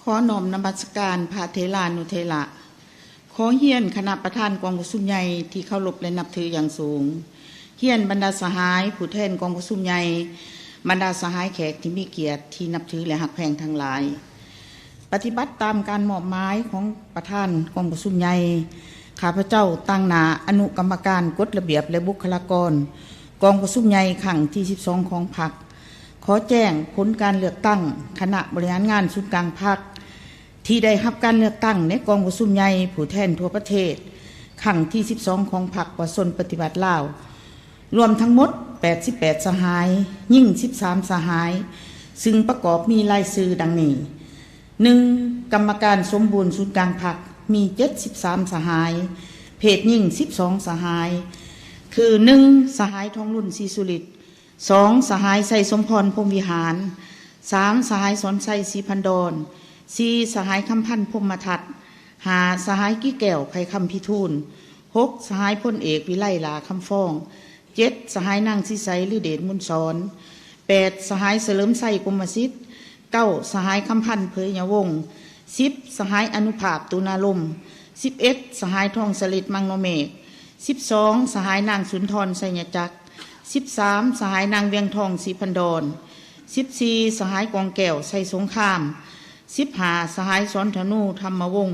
ຂໍນ້ອມນະມັດສະການພະເຖລານຸເຖລະ. ຂໍຮຽນຄະນະປະທານກອງປະຊຸມໃຫຍ່ທີ່ເຄົາລົບ ແລະ ນັບຖືຢ່າງສູງ, ຮຽນບັນດາສະຫາຍຜູ້ແທນກອງປະຊຸມໃຫຍ່, ບັນດາສະຫາຍແຂກທີ່ມີກຽດທີ່ນັບຖື ແລະ ຮັກແພງທັງຫຼາຍ. ປະຕິບັດຕາມການມອບໝາຍຂອງປະທານກອງປະຊຸມໃຫຍ່, ຂ້າພະເຈົ້າຕາງໜ້າອະນຸກຳມະການກົດລະບຽບ ແລະ ບຸກຄະລາກອນກອງປະຊຸມໃຫຍ່ຄັ້ງທີສິບສອງຂອງພັກ ຂໍແຈ້ງຜົນການເລືອກຕັ້ງຄະນະບໍລິຫານງານສູນກາງພັກ ທີ່ໄດ້ຮັບການເລືອກຕັ້ງໃນກອງປະຊຸມໃຫຍ່ຜູ້ແທນທົ່ວປະເທດຄັ້ງທີສິບສອງຂອງພັກປະຊາຊົນປະຕິວັດລາວ ລວມທັງໝົດແປດສິບແປດສະຫາຍ, ຍິງສິບສາມສະຫາຍ, ຊຶ່ງປະກອບມີລາຍຊື່ດັ່ງນີ້: ໜຶ່ງ ກຳມະການສົມບູນສູນກາງພັກ ມີເຈັດສິບສາມສະຫາຍ, ເພດຍິງສິບສອງສະຫາຍ ຄື ໜຶ່ງ ສະຫາຍ ທອງລຸນ ສີສຸລິດ, ສອງ ສະຫາຍ ໄຊສົມພອນ ພົມວິຫານ, ສາມ ສະຫາຍ ສອນໄຊ ສີພັນດອນ, ສີ່ ສະຫາຍ ຄຳພັນ ພົມມະທັດ, ຫ້າ ສະຫາຍ ກີແກ້ວ ໄພຄຳພິທູນ, ຫົກ ສະຫາຍ ພົນເອກ ວິໄລ ຫຼ້າຄຳຟອງ, ເຈັດ ສະຫາຍ ນາງສີໃສ ລືເດດ ມຸນສອນ, ແປດ ສະຫາຍ ສະເຫຼີມໄຊ ກົມມະສິດ, ເກົ້າ ສະຫາຍ ຄຳພັນ ເຜີຍຍະວົງ, ສິບ ສະຫາຍ ອະນຸພາບ ຕຸນາລົມ, ສິບເອັດ ສະຫາຍ ທອງສະລິດ ມັງນໍເມກ, ສິບສອງ ສະຫາຍ ນາງສຸນທອນ ໄຊຍະຈັກ, ສິບສາມ ສະຫາຍ ນາງ ວຽງທອງ ສີພັນດອນ, ສິບສີ່ ສະຫາຍ ກອງແກ້ວ ໄຊສົງຄາມ, ສິບຫ້າ ສະຫາຍ ສອນທະນູ ທຳມະວົງ,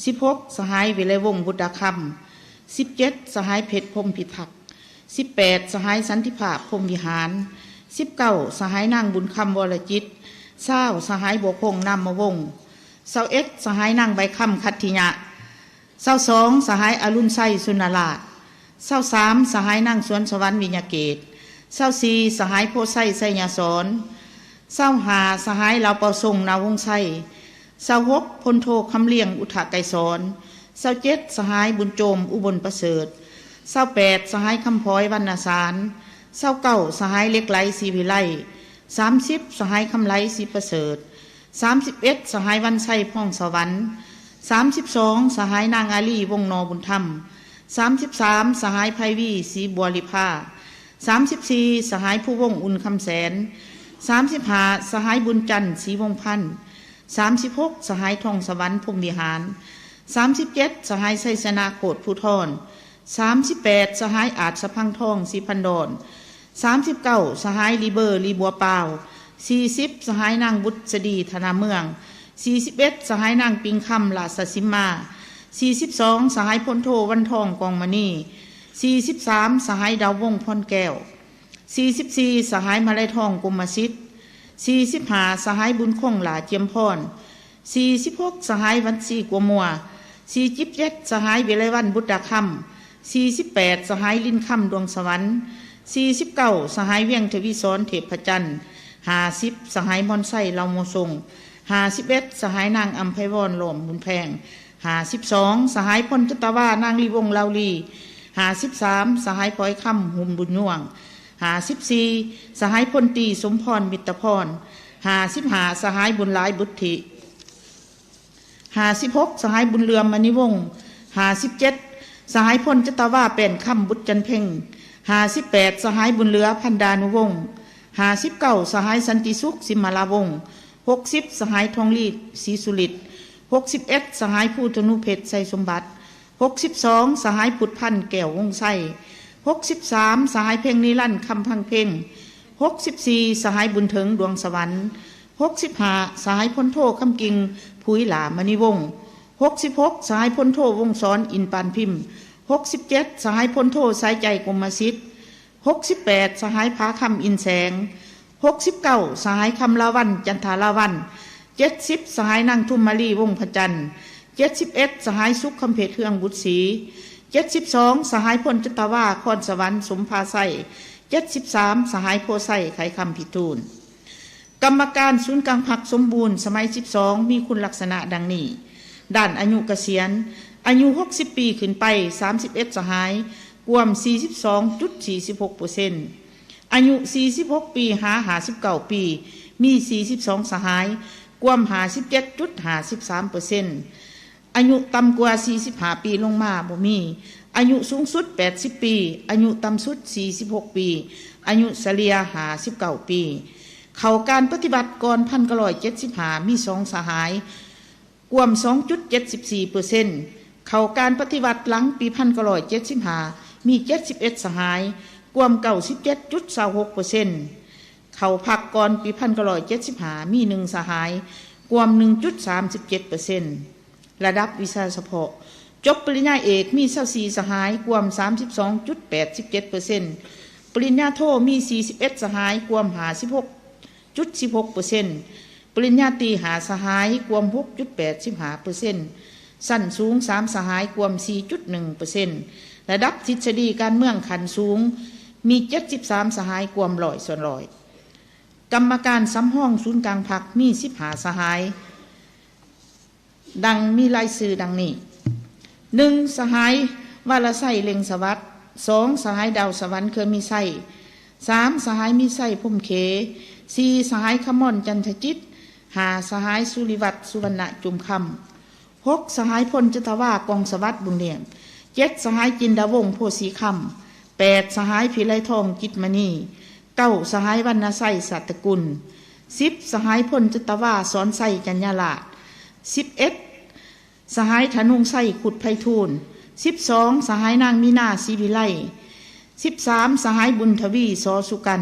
ສິບຫົກ ສະຫາຍ ວິໄລວົງ ບຸດດາຄຳ, ສິບເຈັດ ສະຫາຍ ເພັດ ພົມພິທັກ, ສິບແປດ ສະຫາຍ ສັນຕິພາບ ພົມວິຫານ, ສິບເກົ້າ ສະຫາຍ ນາງ ບຸນຄຳ ວໍລະຈິດ, ຊາວ ສະຫາຍ ບົວຄົງ ນາມມະວົງ, ຊາວເອັດ ສະຫາຍ ນາງ ໃບຄຳ ຂັດທິຍະ, ຊາວສອງ ສະຫາຍ ອະລຸນໄຊ ສຸນນະລາດ, ຊາວສາມ ສະຫາຍ ນາງ ສວນສະຫວັນ ວິຍະເກດ, ຊາວສີ່ ສະຫາຍ ໂພໄຊ ໄຊຍະສອນ, ຊາວຫ້າ ສະຫາຍ ລາວເປົ່າຊົງ ນາວົງໄຊ, ຊາວຫົກ ພົນໂທ ຄຳລຽງ ອຸດທະໄກສອນ, ຊາວເຈັດ ສະຫາຍ ບຸນໂຈມ ອຸບົນປະເສີດ, ຊາວແປດ ສະຫາຍ ຄຳພອຍ ວັນນະສານ, ຊາວເກົ້າ ສະຫາຍ ເຫຼັກໄຫຼ ສີວິໄລ, ສາມສິບ ສະຫາຍ ຄຳໄຫຼ ສີປະເສີດ, ສາມສິບເອັດ ສະຫາຍ ວັນໄຊ ພອງສະຫວັນ, ສາມສິບສອງ ສະຫາຍ ນາງ ອາລີ ວົງໜໍບຸນທຳ, ສາມສິບສາມ ສະຫາຍ ໄພວີ ສີບົວລິພາ, ສາມສິບສີ່ ສະຫາຍ ພູວົງ ອຸ່ນຄຳແສນ, ສາມສິບຫ້າ ສະຫາຍ ບຸນຈັນ ສີວົງພັນ, ສາມສິບຫົກ ສະຫາຍ ທອງສະຫວັນ ພົມວິຫານ, ສາມສິບເຈັດ ສະຫາຍ ໄຊຊະນະ ໂຄດພູທອນ, ສາມສິບແປດ ສະຫາຍ ອາດສະພັງທອງ ສີພັນດອນ, ສາມສິບເກົ້າ ສະຫາຍ ລີເບີ ລີບົວປາວ, ສີ່ສິບ ສະຫາຍ ນາງ ບຸດສະດີ ທະນາເມືອງ, ສີ່ສິບເອັດ ສະຫາຍ ນາງ ປິງຄຳ ລາຊະສິມມາ, ສີ່ສິບສອງ ສະຫາຍ ພົນໂທ ວັນທອງ ກອງມະນີ, ສີ່ສິບສາມ ສະຫາຍ ດາວວົງ ພອນແກ້ວ, ສີ່ສິບສີ່ ສະຫາຍ ມະໄລທອງ ກົມມະສິດ, ສີ່ສິບຫ້າ ສະຫາຍ ບຸນຄົງ ຫຼ້າຈຽມພອນ, ສີ່ສິບຫົກ ສະຫາຍ ວັນຊີ ກົວມົວ, ສີ່ສິບເຈັດ ສະຫາຍ ວິໄລວັນ ບຸດດາຄຳ, ສີ່ສິບແປດ ສະຫາຍ ລິນຄຳ ດວງສະຫວັນ, ສີ່ສິບເກົ້າ ສະຫາຍ ວຽງ ທະວີສອນ ເທບພະຈັນ, ຫ້າສິບ ສະຫາຍ ມອນໄຊ ເຫຼົ່າໂມຊົງ, ຫ້າສິບເອັດ ສະຫາຍ ນາງ ອຳໄພວອນ ລ້ອມບຸນແພງ, ຫ້າສິບສອງ ສະຫາຍ ພົນຈັດຕະວາ ນາງ ລີວົງ ລາວລີ, ຫ້າສິບສາມ ສະຫາຍ ພອຍຄຳ ຫຸມບຸນຍວງ, ຫ້າສິບສີ່ ສະຫາຍ ພົນຕີ ສົມພອນ ມິດຕະພອນ, ຫ້າສິບຫ້າ ສະຫາຍ ບຸນຫຼາຍ ບຸດທິ, ຫ້າສິບຫົກ ສະຫາຍ ບຸນເຫຼືອມ ມະນີວົງ, ຫ້າສິບເຈັດ ສະຫາຍ ພົນຈັດຕະວາ ແປ້ນຄຳ ບຸດຈັນເພັງ, ຫ້າສິບແປດ ສະຫາຍ ບຸນເຫຼືອ ພັນດານຸວົງ, ຫ້າສິບເກົ້າ ສະຫາຍ ສັນຕິສຸກ ສິມມະລາວົງ, ຫົກສິບ ສະຫາຍ ທອງລີ ສີສຸລິດ, ຫົກສິບເອັດ ສະຫາຍ ພູທະນູເພັດ ໄຊສົມບັດ, ຫົກສິບສອງ ສະຫາຍ ພຸດພັນ ແກ້ວວົງໄຊ, ຫົກສິບສາມ ສະຫາຍ ເພັງນິລັນ ຄຳພັງເພັງ, ຫົກສິບສີ່ ສະຫາຍ ບຸນເຖິງ ດວງສະຫວັນ, ຫົກສິບຫ້າ ສະຫາຍ ພົນໂທ ຄຳກິ່ງ ຜຸຍຫຼ້າ ມະນີວົງ, ຫົກສິບຫົກ ສະຫາຍ ພົນໂທ ວົງສອນ ອິນປານພິມ, ຫົກສິບເຈັດ ສະຫາຍ ພົນໂທ ສາຍໃຈ ກົມມະສິດ, ຫົກສິບແປດ ສະຫາຍ ຜາຄຳ ອິນແສງ, ຫົກສິບເກົ້າ ສະຫາຍ ຄຳລາວັນ ຈັນທາລາວັນ, ເຈັດສິບ ສະຫາຍ ນາງ ທຸມມາລີ ວົງພະຈັນ, ເຈັດສິບເອັດ ສະຫາຍ ສຸກຄຳເພັດ ເຮືອງບຸດສີ, ເຈັດສິບສອງ ສະຫາຍ ພົນຈັດຕະວາ ຄອນສະຫວັນ ສົມພາໄຊ, ເຈັດສິບສາມ ສະຫາຍ ໂພໄຊ ໄຂຄຳພິທູນ. ກຳມະການສູນກາງພັກສົມບູນສະໄໝສິບສອງ ມີຄຸນລັກສະນະດັ່ງນີ້: ດ້ານອາຍຸກະສຽນ, ອາຍຸຫົກສິບປີຂຶ້ນໄປ ສາມສິບເອັດສະຫາຍ, ກວມສີ່ສິບສອງຈຸດສີ່ສິບຫົກເປີເຊັນ, ອາຍຸສີ່ສິບຫົກປີຫາຫ້າສິບເກົ້າປີ ມີສີ່ສິບສອງສະຫາຍ, ກວມຫ້າສິບເຈັດຈຸດຫ້າສິບສາມເປີເຊັນ, ອາຍຸຕ່ຳກວ່າສີ່ສິບຫ້າປີລົງມາບໍ່ມີ, ອາຍຸສູງສຸດແປດສິບປີ, ອາຍຸຕ່ຳສຸດສີ່ສິບຫົກປີ, ອາຍຸສະເລ່ຍຫ້າສິບເກົ້າປີ. ເຂົ້າການປະຕິວັດກ່ອນພັນເກົ້າຮ້ອຍເຈັດສິບຫ້າ ມີສອງສະຫາຍ ກວມສອງຈຸດເຈັດສິບສີ່ເປີເຊັນ, ເຂົ້າການປະຕິວັດຫຼັງປີພັນເກົ້າຮ້ອຍເຈັດສິບຫ້າ ມີເຈັດສິບເອັດສະຫາຍ ກວມເກົ້າສິບເຈັດຈຸດຊາວຫົກເປີເຊັນ, ເຂົ້າພັກກ່ອນປີພັນເກົ້າຮ້ອຍເຈັດສິບຫ້າ ມີໜຶ່ງສະຫາຍ ກວມໜຶ່ງຈຸດສາມສິບເຈັດເປີເຊັນ. ລະດັບວິຊາສະເພາະ, ຈົບປະລິນຍາເອກມີຊາວສີ່ສະຫາຍ ກວມສາມສິບສອງຈຸດແປດສິບເຈັດເປີເຊັນ, ປະລິນຍາໂທມີສີ່ສິບເອັດສະຫາຍ ກວມຫ້າສິບຫົກຈຸດສິບຫົກເປີເຊັນ, ປະລິນຍາຕີຫ້າສະຫາຍ ກວມຫົກຈຸດແປດສິບຫ້າເປີເຊັນ, ຊັ້ນສູງສາມສະຫາຍ ກວມສີ່ຈຸດໜຶ່ງເປີເຊັນ. ລະດັບທິດສະດີການເມືອງຂັ້ນສູງມີເຈັດສິບສາມສະຫາຍ ກວມຮ້ອຍສ່ວນຮ້ອຍ. ກຳມະການສຳຮອງສູນກາງພັກມີສິບຫ້າສະຫາຍ ດັ່ງມີລາຍຊື່ດັ່ງນີ້: ໜຶ່ງ ສະຫາຍ ວາລະໄຊ ເລັ່ງສະຫວັດ, ສອງ ສະຫາຍ ດາວສະຫວັນ ເຄືອມີໄຊ, ສາມ ສະຫາຍ ມີໄຊ ພົມເຂ, ສີ່ ສະຫາຍ ຄຳມອນ ຈັນທະຈິດ, ຫ້າ ສະຫາຍ ສຸລິວັດ ສຸວັນນະ ຈຸມຄຳ, ຫົກ ສະຫາຍ ພົນຈັດຕະວາ ກອງສະຫວັດ ບຸນລ້ຽງ, ເຈັດ ສະຫາຍ ຈິນດາວົງ ໂພສີຄຳ, ແປດ ສະຫາຍ ພິໄລທອງ ຈິດມະນີ, ເກົ້າ ສະຫາຍ ວັນນະໄຊ ສາດຕະກຸນ, ສິບ ສະຫາຍ ພົນຈັດຕະວາ ສອນໄຊ ຈັນຍາລາດ, ສິບເອັດ ສະຫາຍ ທະນົງໄຊ ຄຸດໄພທູນ, ສິບສອງ ສະຫາຍ ນາງ ມີນາ ສີວິໄລ, ສິບສາມ ສະຫາຍ ບຸນທະວີ ສໍສຸກັນ,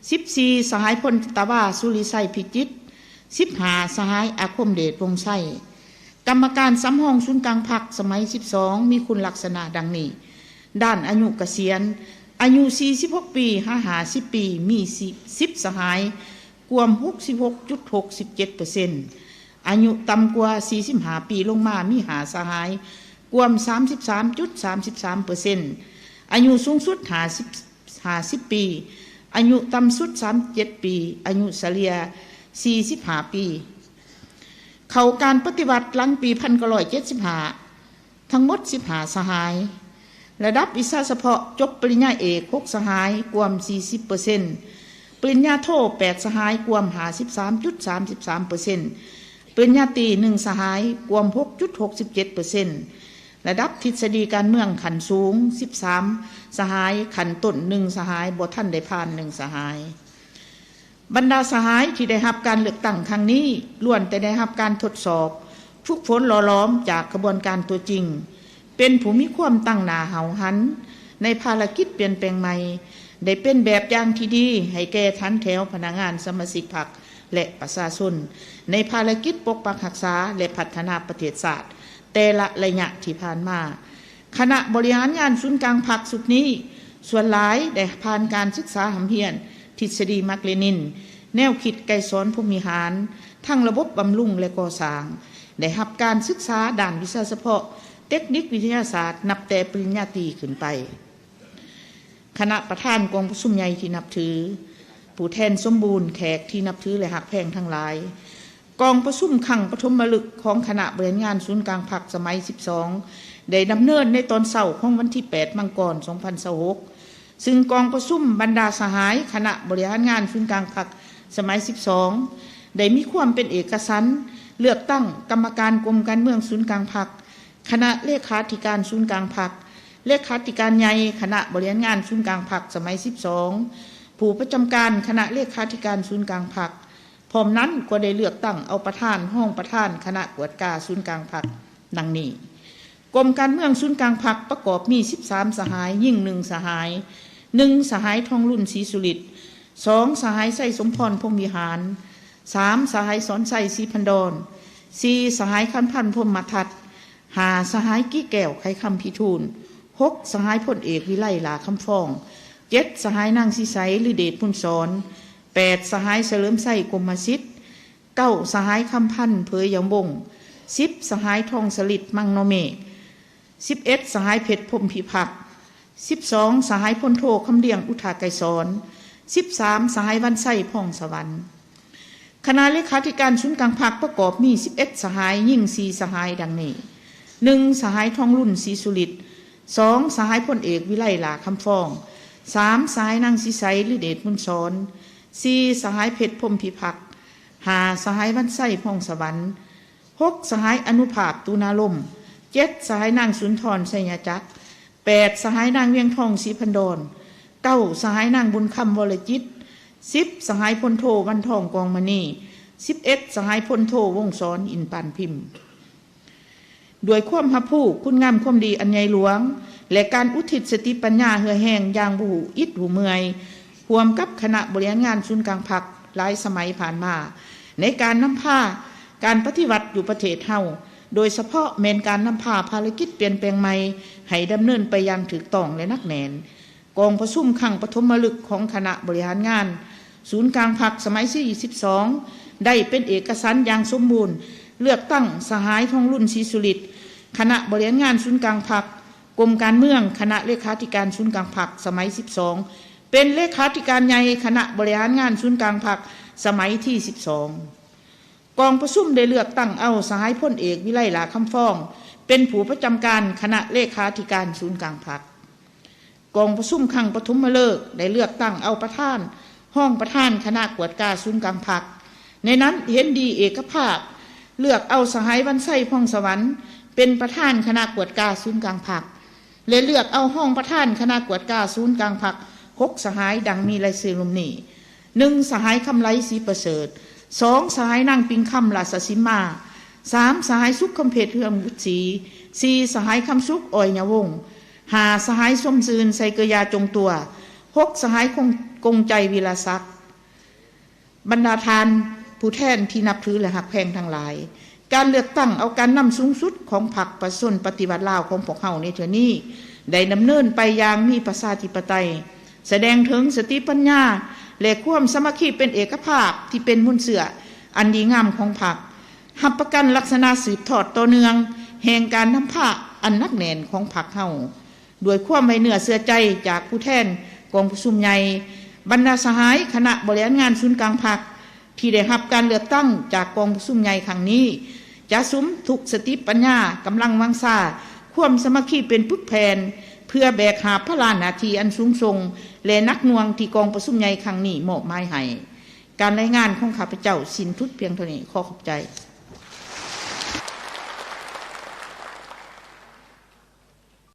ສິບສີ່ ສະຫາຍ ພົນຈັດຕະວາ ສຸລິໄຊ ພິຈິດ, ສິບຫ້າ ສະຫາຍ ອາຄົມເດດ ວົງໄຊ. ກຳມະການສຳຮອງສູນກາງພັກສະໄໝສິບສອງ ມີຄຸນລັກສະນະດັ່ງນີ້: ດ້ານອາຍຸກະສຽນ, ອາຍຸສີ່ສິບຫົກປີ ຫາ ຫ້າສິບປີ ມີສິບສະຫາຍ ກວມຫົກສິບຫົກຈຸດຫົກສິບເຈັດເປີເຊັນ, ອາຍຸຕ່ຳກວ່າສີ່ສິບຫ້າປີລົງມາ ມີຫ້າສະຫາຍ ກວມສາມສິບສາມຈຸດສາມສິບສາມເປີເຊັນ, ອາຍຸສູງສຸດຫ້າສິບ ຫ້າສິບປີ, ອາຍຸຕ່ຳສຸດສາມສິບເຈັດປີ, ອາຍຸສະເລ່ຍສີ່ສິບຫ້າປີ. ເຂົ້າການປະຕິວັດຫຼັງປີພັນເກົ້າຮ້ອຍເຈັດສິບຫ້າ ທັງໝົດສິບຫ້າສະຫາຍ. ລະດັບວິຊາສະເພາະ, ຈົບປະລິນຍາເອກຫົກສະຫາຍ ກວມສີ່ສິບເປີເຊັນ, ປະລິນຍາໂທແປດສະຫາຍ ກວມຫ້າສິບສາມຈຸດສາມສິບສາມເປີເຊັນ, ປະລິນຍາຕີໜຶ່ງສະຫາຍ ກວມຫົກຈຸດຫົກສິບເຈັດເປີເຊັນ. ລະດັບທິດສະດີການເມືອງຂັ້ນສູງສິບສາມສະຫາຍ, ຂັ້ນຕົ້ນໜຶ່ງສະຫາຍ, ບໍ່ທັນໄດ້ຜ່ານໜຶ່ງສະຫາຍ. ບັນດາສະຫາຍທີ່ໄດ້ຮັບການເລືອກຕັ້ງຄັ້ງນີ້ ລ້ວນແຕ່ໄດ້ຮັບການທົດສອບ, ຝຶກຝົນຫຼໍ່ຫຼອມຈາກຂະບວນການຕົວຈິງ, ເປັນຜູ້ມີຄວາມຕັ້ງໜ້າຫ້າວຫັນໃນພາລະກິດປ່ຽນແປງໃໝ່, ໄດ້ເປັນແບບຢ່າງທີ່ດີໃຫ້ແກ່ຖັນແຖວພະນັກງານ, ສະມາຊິກພັກ ແລະ ປະຊາຊົນ ໃນພາລະກິດປົກປັກຮັກສາ ແລະ ພັດທະນາປະເທດຊາດແຕ່ລະໄລຍະທີ່ຜ່ານມາ. ຄະນະບໍລິຫານງານສູນກາງພັກຊຸດນີ້ ສ່ວນຫຼາຍໄດ້ຜ່ານການສຶກສາຮ່ຳຮຽນທິດສະດີມາກເລນິນ, ແນວຄິດໄກສອນ ພົມວິຫານ, ທັງລະບົບບຳລຸງ ແລະ ກໍ່ສ້າງ, ໄດ້ຮັບການສຶກສາດ້ານວິຊາສະເພາະ, ເຕັກນິກວິທະຍາສາດ ນັບແຕ່ປະລິນຍາຕີຂຶ້ນໄປ. ຄະນະປະທານກອງປະຊຸມໃຫຍ່ທີ່ນັບຖື, ຜູ້ແທນສົມບູນ, ແຂກທີ່ນັບຖື ແລະ ຮັກແພງທັງຫຼາຍ, ກອງປະຊຸມຄັ້ງປະຖົມມະລຶກຂອງຄະນະບໍລິຫານງານສູນກາງພັກສະໄໝສິບສອງ ໄດ້ດຳເນີນໃນຕອນເຊົ້າຂອງວັນທີແປດ ມັງກອນ ສອງພັນຊາວຫົກ ຊຶ່ງກອງປະຊຸມບັນດາສະຫາຍຄະນະບໍລິຫານງານສູນກາງພັກສະໄໝສິບສອງ ໄດ້ມີຄວາມເປັນເອກະສັນ ເລືອກຕັ້ງກຳມະການກົມການເມືອງສູນກາງພັກ, ຄະນະເລຂາທິການສູນກາງພັກ, ເລຂາທິການໃຫຍ່ຄະນະບໍລິຫານງານສູນກາງພັກສະໄໝສິບສອງ, ຜູ້ປະຈຳການຄະນະເລຂາທິການສູນກາງພັກ, ພ້ອມນັ້ນກໍໄດ້ເລືອກຕັ້ງເອົາປະທານ, ຮອງປະທານຄະນະກວດກາສູນກາງພັກ ດັ່ງນີ້. ກົມການເມືອງສູນກາງພັກປະກອບມີສິບສາມສະຫາຍ, ຍິງໜຶ່ງສະຫາຍ, ໜຶ່ງ ສະຫາຍ ທອງລຸນ ສີສຸລິດ, ສອງ ສະຫາຍ ໄຊສົມພອນ ພົມວິຫານ, ສາມ ສະຫາຍ ສອນໄຊ ສີພັນດອນ, ສີ່ ສະຫາຍ ຄຳພັນ ພົມມະທັດ, ຫ້າ ສະຫາຍ ກິແກ້ວ ໄຂຄຳພິທູນ, ຫົກ ສະຫາຍ ພົນເອກ ວິໄລ ຫຼ້າຄຳຟອງ, ເຈັດ ສະຫາຍ ນາງສີໃສ ລືເດດ ບຸນສອນ, ແປດ ສະຫາຍ ສະເຫຼີມໄຊ ກົມມະສິດ, ເກົ້າ ສະຫາຍ ຄຳພັນ ເຜີຍຢຳວົງ, ສິບ ສະຫາຍ ທອງສະລິດ ມັງນໍເມກ, ສິບເອັດ ສະຫາຍ ເພັດ ພົມພິພັກ, ສິບສອງ ສະຫາຍ ພົນໂທ ຄຳລຽງ ອຸທາໄກສອນ, ສິບສາມ ສະຫາຍ ວັນໄຊ ພອງສະຫວັນ. ຄະນະເລຂາທິການສູນກາງພັກປະກອບມີສິບເອັດສະຫາຍ, ຍິງສີ່ສະຫາຍ ດັ່ງນີ້: ໜຶ່ງ ສະຫາຍ ທອງລຸນ ສີສຸລິດ, ສອງ ສະຫາຍ ພົນເອກ ວິໄລ ຫຼ້າຄຳຟອງ, ສາມ ສະຫາຍ ນາງສີໃສ ລືເດດ ບຸນສອນ, ສີ່ ສະຫາຍ ເພັດ ພົມພິພັກ, ຫ້າ ສະຫາຍ ວັນໄຊ ພອງສະຫວັນ, ຫົກ ສະຫາຍ ອະນຸພາບ ຕູນາລົມ, ເຈັດ ສະຫາຍ ນາງສຸນທອນ ໄຊຍະຈັກ, ແປດ ສະຫາຍ ນາງ ວຽງທອງ ສີພັນດອນ, ເກົ້າ ສະຫາຍ ນາງ ບຸນຄຳ ວໍລະຈິດ, ສິບ ສະຫາຍພົນໂທ ວັນທອງ ກອງມະນີ, ສິບເອັດ ສະຫາຍພົນໂທ ວົງສອນ ອິນປານພິມ. ດ້ວຍຄວາມຮັບຮູ້ຄຸນງາມຄວາມດີອັນໃຫຍ່ຫຼວງ ແລະ ການອຸທິດສະຕິປັນຍາເຫື່ອແຮງຢ່າງບໍ່ຮູ້ອິດຮູ້ເມື່ອຍ ຮ່ວມກັບຄະນະບໍລິຫານງານສູນກາງພັກຫຼາຍສະໄໝຜ່ານມາ ໃນການນຳພາການປະຕິວັດຢູ່ປະເທດເຮົາ, ໂດຍສະເພາະແມ່ນການນຳພາພາລະກິດປ່ຽນແປງໃໝ່ໃຫ້ດຳເນີນໄປຢ່າງຖືກຕ້ອງ ແລະ ໜັກແໜ້ນ. ກອງປະຊຸມຄັ້ງປະຖົມມະລຶກຂອງຄະນະບໍລິຫານງານສູນກາງພັກສະໄໝທີສິບສອງ ໄດ້ເປັນເອກະສັນຢ່າງສົມບູນ ເລືອກຕັ້ງສະຫາຍ ທອງລຸນ ສີສຸລິດ ຄະນະບໍລິຫານງານສູນກາງພັກ, ກົມການເມືອງ ຄະນະເລຂາທິການສູນກາງພັກສະໄໝທີສິບສອງ ເປັນເລຂາທິການໃຫຍ່ຄະນະບໍລິຫານງານສູນກາງພັກສະໄໝທີສິບສອງ. ກອງປະຊຸມໄດ້ເລືອກຕັ້ງເອົາສະຫາຍພົນເອກ ວິໄລ ຫຼ້າຄຳຟອງ ເປັນຜູ້ປະຈຳການຄະນະເລຂາທິການສູນກາງພັກ. ກອງປະຊຸມຄັ້ງປະຖົມມະເລີກໄດ້ເລືອກຕັ້ງເອົາປະທານ, ຮອງປະທານຄະນະກວດກາສູນກາງພັກ. ໃນນັ້ນເຫັນດີເອກະພາບເລືອກເອົາສະຫາຍ ວັນໄຊ ພອງສະຫວັນ ເປັນປະທານຄະນະກວດກາສູນກາງພັກ ແລະ ເລືອກເອົາຮອງປະທານຄະນະກວດກາສູນກາງພັກ ຫົກ ສະຫາຍ ດັ່ງມີລາຍຊື່ລຸ່ມນີ້: ໜຶ່ງ ສະຫາຍ ຄຳໄລ ສີປະເສີດ, ສອງ ສະຫາຍ ນາງ ປິງຄຳ ລາຊະສິມມາ, ສາມ ສະຫາຍ ສຸກ ຄຳເພັດ ເຮືອງບຸດສີ, ສີ່ ສະຫາຍ ຄຳສຸກ ອອຍຍະວົງ, ຫ້າ ສະຫາຍ ສົມຊື່ນ ໄຊເກີຢາ ຈົງຕົວ, ຫົກ ສະຫາຍ ຄົງ ກົງໃຈ ວິລາສັກ. ບັນດາທ່ານຜູ້ແທນທີ່ນັບຖື ແລະ ຮັກແພງທັງຫຼາຍ, ການເລືອກຕັ້ງເອົາການນຳສູງສຸດຂອງພັກປະຊາຊົນປະຕິວັດລາວຂອງພວກເຮົາໃນເທື່ອນີ້ ໄດ້ດຳເນີນໄປຢ່າງມີປະຊາທິປະໄຕ, ສະແດງເຖິງສະຕິປັນຍາ ແລະ ຄວາມສາມັກຄີເປັນເອກະພາບທີ່ເປັນມູນເຊື້ອອັນດີງາມຂອງພັກ, ຮັບປະກັນລັກສະນະສືບທອດຕໍ່ເນື່ອງແຫ່ງການນຳພາອັນໜັກແໜ້ນຂອງພັກເຮົາ. ດ້ວຍຄວາມໄວ້ເນື້ອເຊື່ອໃຈຈາກຜູ້ແທນກອງປະຊຸມໃຫຍ່, ບັນດາສະຫາຍຄະນະບໍລິຫານງານສູນກາງພັກ ທີ່ໄດ້ຮັບການເລືອກຕັ້ງຈາກກອງປະຊຸມໃຫຍ່ຄັ້ງນີ້ ຈະສຸມທຸກສະຕິປັນຍາ, ກຳລັງວັງຊາ, ຄວາມສາມັກຄີເປັນປຶກແຜ່ນ ເພື່ອແບກຫາບພາລະໜ້າທີ່ອັນສູງສົ່ງ ແລະ ໜັກໜ່ວງທີ່ກອງປະຊຸມໃຫຍ່ຄັ້ງນີ້ມອບໝາຍໃຫ້. ການລາຍງານຂອງຂ້າພະເຈົ້າສິ້ນສຸດພຽງເທົ່ານີ້. ຂໍຂອບໃຈ.